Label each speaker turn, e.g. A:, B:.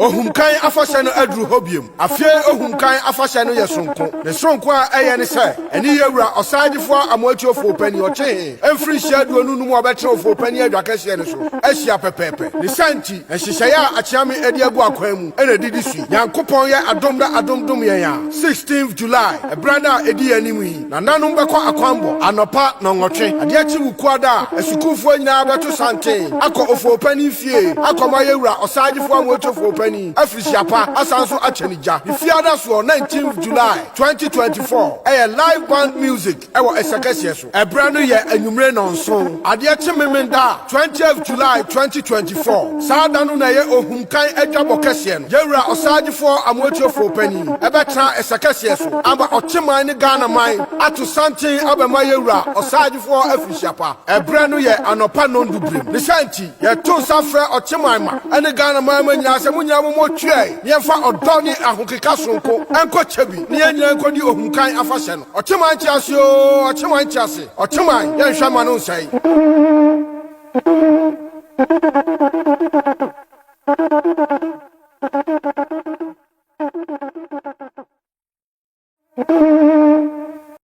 A: Ohumkan afahyɛ no aduru hɔ biom. Afei Ohumkan afahyɛ no yɛ soronko. Ne soronko a ɛyɛ ne sɛ, ɛne Yɛwura Ɔsaagyefoɔ Amoakyi Ofoopani Ɔkyehe mfirinhyia 25 a ɔbɛtena Ofoopani adwa kɛseɛ no so ahyia pɛpɛɛpɛ. Ne saa nti, nhyehyɛeɛ a Akyeame de agu akwan mu na ɛdidi so yi. Nyankopɔn yɛ adom na adom dom yɛn a, 16th July, ɛberɛ no a ɛdi yɛn anim yi, Nananom bɛkɔ akwanbɔ anɔpa nnɔnwɔtwe. Adeɛ kye Wukuada a, asukuufoɔ nyinaa bɛto santen akɔ Ofoopanin fie akɔma Yɛwura Ɔsaagyefoɔ Amoakyi Ofoopanin afirihyia pa asan nso akyɛ no gya. Ne fiada soɔ, 19th July, 2024, ɛyɛ live band music wɔ ɛsɛ kɛseɛ so. Ɛberɛ no yɛ anwummere nnɔnson. Adeɛ kye Memenda, 20th July, 2024, saa da no na ɛyɛ Ohumkan adwabɔ kɛseɛ no. Yɛwura Ɔsaagyefoɔ Amoatiofoɔ Panin bɛtena ɛsɛ kɛseɛ so ama Ɔkyeman ne Ghana man ato santen abɛma Yɛwura Ɔsaagyefoɔ afirihyia pa. Ɛberɛ no yɛ anɔpa nnɔndu berem. Ne saa nti, yɛto nsa frɛ Ɔkyeman ma ne Ghana man ma nyinaa sɛ mo nyinaa mommɔ tweae na yɛmfa ɔdɔ ne ahokeka sononko nkɔ Kyebi na yɛn nyinaa nkɔdi Ohumkan afahyɛ no. Ɔkyeman nte ase oo, Ɔkyeman nte ase, Ɔkyeman, yɛnhwɛ mma no nsɛe.